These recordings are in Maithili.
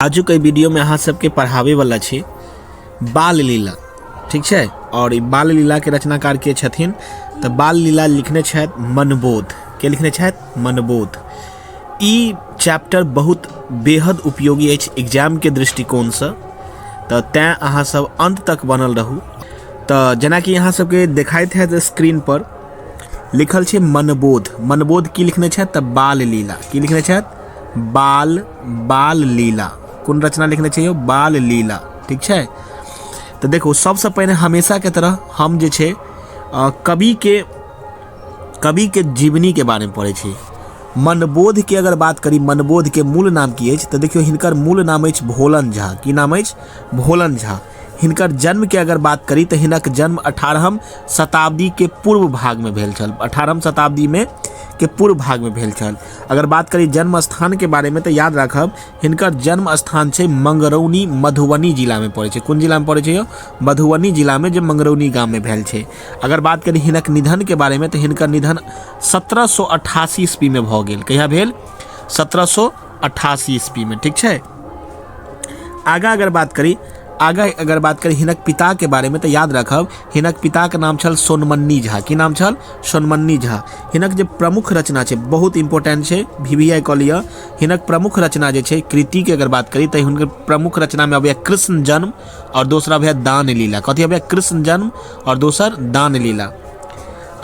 आजुक एहि वीडियोमे अहाँ सबके पढ़ाबैवला छी बाल लीला। ठीक छै। आओर ई बाल लीलाके रचनाकार के छथिन तऽ बाल लीला लिखने छथि मनबोध। के लिखने छथि? मनबोध। ई चैप्टर बहुत बेहद उपयोगी अछि एग्जामके दृष्टिकोणसँ, तऽ तैँ अहाँ सब अन्त तक बनल रहू। तऽ जेनाकि अहाँ सबके देखाइत हैत स्क्रीन पर लिखल छै मनबोध। मनबोध की लिखने छथि? तऽ बाल लीला। की लिखने छथि? बाल बाल लीला। कोन रचना लिखने छै यौ? बाल लीला। ठीक छै। तऽ देखू, सबसँ पहिने हमेशाके तरह हम जे छै कविके जीवनीके बारेमे पढ़ै छी। मनबोधके अगर बात करी, मनबोधके मूल नाम की अछि? तऽ देखियौ, हिनकर मूल नाम अछि भोलन झा। की नाम अछि? भोलन झा। हिनकर जन्मके अगर बात करी तऽ हिनक जन्म 18म शताब्दीके पूर्व भागमे भेल छल। 18म शताब्दीमे के पूर्व भागमे भेल छल। अगर बात करी जन्म स्थानके बारेमे तऽ याद राखब, हिनकर जन्म स्थान छै मंगरौनी, मधुबनी जिलामे पड़ै छै। कोन जिलामे पड़ै छै यौ? मधुबनी जिलामे, जे मंगरौनी गाममे भेल छै। अगर बात करी हिनक निधनके बारेमे तऽ हिनकर निधन 1788 ईस्वीमे भऽ गेल। कहिया भेल? 1788 ईस्वीमे। ठीक छै। आगाँ अगर बात करी, आगाँ अगर बात करी हिनक पिताके बारेमे तऽ याद राखब, हिनक पिताके नाम छल सोनमन्नी झा। की नाम छल? सोनमन्नी झा। हिनक जे प्रमुख रचना छै, बहुत इम्पोर्टेंट छै, भी वी आई कऽ लिअ। हिनक प्रमुख रचना जे छै, कृतिके अगर बात करी तऽ हुनकर प्रमुख रचनामे अबैए कृष्ण जन्म आओर दोसर अबैए दान लीला। कथी अबैए? कृष्ण जन्म आओर दोसर दान लीला।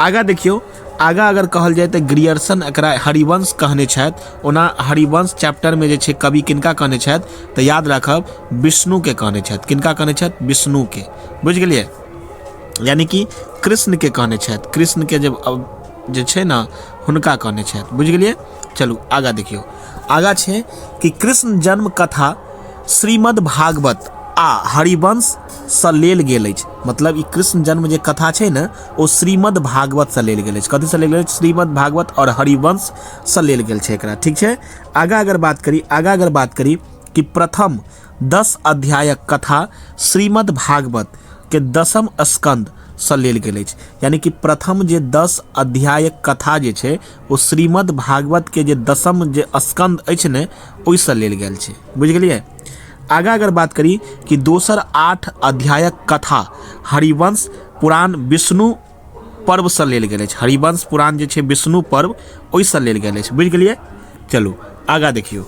आगाँ देखियौ, आगाँ अगर कहल जाय तऽ ग्रियर्सन एकरा हरिवंश कहने छथि। ओना हरिवंश चैप्टरमे जे छै कवि किनका कहने छथि तऽ याद राखब, विष्णुके कहने छथि। किनका कहने छथि? विष्णुके। बुझि गेलियै? यानी कि कृष्णके कहने छथि। कृष्णके जे जे छै ने, हुनका कहने छथि। बुझि गेलियै? चलू आगाँ देखियौ। आगाँ छै कि कृष्ण जन्म कथा श्रीमद् भागवत आ हरिवंशसँ लेल गेल अछि। मतलब ई कृष्ण जन्म जे कथा छै ने, ओ श्रीमद् भागवतसँ लेल गेल अछि। कथीसँ लेल गेल अछि? श्रीमद् भागवत आओर हरिवंशसँ लेल गेल छै एकरा। ठीक छै। आगाँ अगर बात करी, आगाँ अगर बात करी कि प्रथम 10 अध्यायक कथा श्रीमद् भागवत के 10म स्कंदसँ लेल गेल अछि। यानी कि प्रथम जे 10 अध्यायक कथा जे छै ओ श्रीमद् भागवत के जे 10म जे स्कंद अछि ने, ओहिसँ लेल गेल छै। बुझि गेलियै? आगाँ अगर बात करी कि दोसर 8 अध्यायक कथा हरिवंश पुराण विष्णु पर्वसँ लेल गेल अछि। हरिवंश पुराण जे छै विष्णु पर्व, ओहिसँ लेल गेल अछि। बुझि गेलियै? चलू आगाँ देखियौ।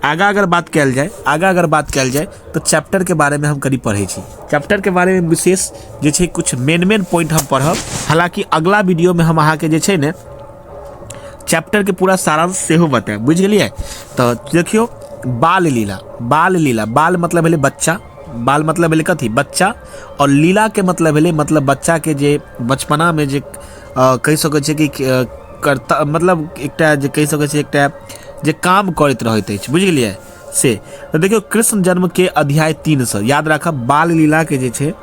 आगाँ अगर बात कयल जाय, आगाँ अगर बात कयल जाय तऽ चैप्टरके बारेमे हम कनि पढ़ै छी। चैप्टरके बारेमे विशेष जे छै किछु मेन मेन पॉइंट हम पढ़ब। हालाँकि अगला वीडियोमे हम अहाँके जे छै ने चैप्टरके पूरा सारांश सेहो बतायब। बुझि गेलियै? तऽ देखियौ, बाल लीला। बाल लीला, बाल मतलब भेलै बच्चा, बाल मतलब भेलै कथी? बच्चा। आओर लीलाके मतलब भेलै मतलब बच्चाके जे बचपनामे जे कहि सकै छियै कि करता, मतलब एकटा जे कहि सकै छियै एकटा जे काम करैत रहैत अछि। बुझि गेलियै? से तऽ देखियौ, कृष्ण जन्मके अध्याय 3सँ याद राखब, बाल लीलाके जे छै,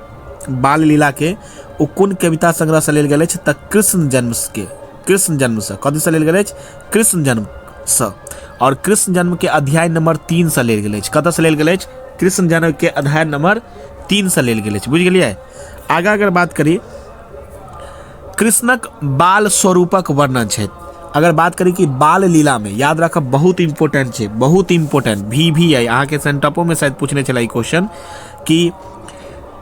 बाल लीलाके ओ कोन कविता संग्रहसँ लेल गेल अछि? तऽ कृष्ण जन्मके, कृष्ण जन्मसँ। कथीसँ लेल गेल अछि? कृष्ण जन्मसँ। आओर कृष्ण जन्मके अध्याय नंबर 3सँ लेल गेल अछि। कतऽसँ लेल गेल अछि? कृष्ण जन्मके अध्याय नंबर 3सँ लेल गेल अछि। बुझि गेलियै? आगाँ अगर बात करी, कृष्णक बाल स्वरूपक वर्णन छै। अगर बात करी कि बाल लीलामे, याद राखब, बहुत इम्पोर्टेंट छै, बहुत इम्पोर्टेंट, भी भी आई अहाँके सेंटअपोमे शायद पूछने छलै ई क्वेश्चन कि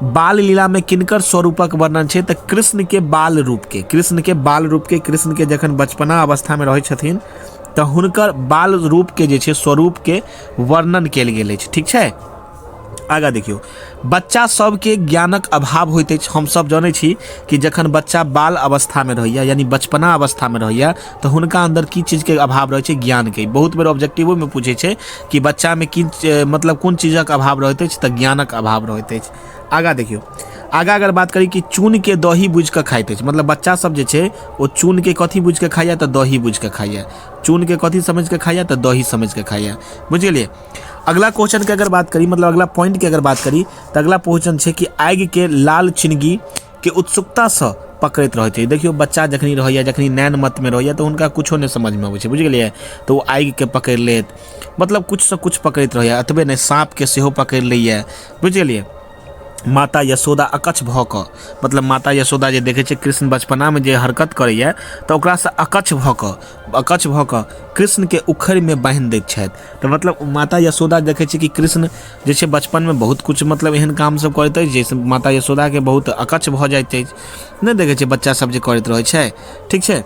बाल लीलामे किनकर स्वरूपक वर्णन छै? तऽ कृष्णके बाल रूपके, कृष्णके बाल रूपके। कृष्णके जखन बचपना अवस्थामे रहै छथिन तऽ हुनकर बाल रूपके जे छै स्वरूपके वर्णन कयल गेल अछि। ठीक छै। आगाँ देखियौ, बच्चा सबके ज्ञानक अभाव होइत अछि। हमसब जनै छी कि जखन बच्चा बाल अवस्थामे रहैए, यानी बचपना अवस्थामे रहैए, तऽ हुनका अन्दर की चीजके अभाव रहै छै? ज्ञानके। बहुत बेर ऑब्जेक्टिवोमे पूछै छै कि बच्चामे की मतलब कोन चीजक अभाव रहैत अछि? तऽ ज्ञानक अभाव रहैत अछि। आगाँ देखियौ, आगाँ अगर बात करी कि चूनके दही बुझिकऽ खाइत अछि। मतलब बच्चा सब जे छै ओ चूनके कथी बुझिकऽ खाइए? तऽ दही बुझिकऽ खाइए। चूनके कथी समझिकऽ खाइए? तऽ दही समझिकऽ खाइए। बुझि गेलियै? अगला क्वेश्चन के अगर बात करी, मतलब अगला पॉइंट के अगर बात करी, तऽ अगला क्वेश्चन छै कि आगि के लाल चिनगी के उत्सुकतासँ पकड़ैत रहैत छै। देखियौ, बच्चा जखनी रहैए, जखनी नैन मतमे रहैए, तऽ हुनका कुछो नहि समझमे अबै छै। बुझि गेलियै? तऽ ओ आगिके पकड़ि लेत, मतलब कुछसँ कुछ पकड़ैत रहैए। एतबे नहि, साँपके सेहो पकड़ि लैए। बुझि गेलियै? माता यशोदा अकच्छ भऽ कऽ, मतलब माता यशोदा जे देखै छै कृष्ण बचपनामे जे हरकत करैए, तऽ ओकरासँ अकच्छ भऽ कऽ, अकच्छ भऽ कऽ कृष्णके उखड़िमे बान्हि दैत छथि। तऽ मतलब माता यशोदा देखै छै कि कृष्ण जे छै बचपनमे बहुत किछु मतलब एहन काम सब करैत अछि, जाहिसँ माता यशोदाके बहुत अकच्छ भऽ जाइत अछि। नहि देखै छियै बच्चा सब जे करैत रहै छै? ठीक छै।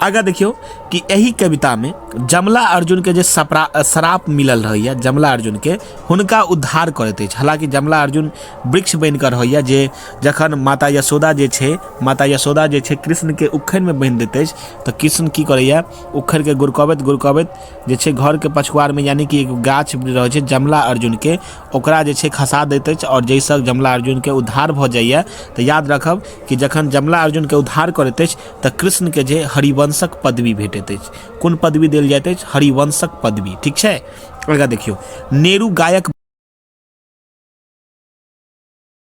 आगाँ देखियौ कि एहि कवितामे जमला अर्जुनके जे सपरा श्राप मिलल रहैए जमला अर्जुनके, हुनका उद्धार करैत अछि। हालाँकि जमला अर्जुन वृक्ष बनि कऽ रहैए, जे जखन माता यशोदा जे छै, माता यशोदा जे छै कृष्णके उखड़िमे बान्हि दैत अछि, तऽ कृष्ण की करैए? उखड़िके गुड़कबैत गुड़कबैत जे छै घरके पछुआरमे, यानि कि एगो गाछ रहै छै जमला अर्जुनके, ओकरा जे छै खसा दैत अछि, आओर जाहिसँ जमला अर्जुनके उद्धार भऽ जाइए। तऽ याद रखब कि जखन जमला अर्जुनके उद्धार करैत अछि, तऽ कृष्णके जे हरिवंशक पदवी भेटैत अछि। कोन पदवी देल जाइत अछि? हरिवंशक पदवी। ठीक छै। आगाँ देखियौ, नेहरू गायक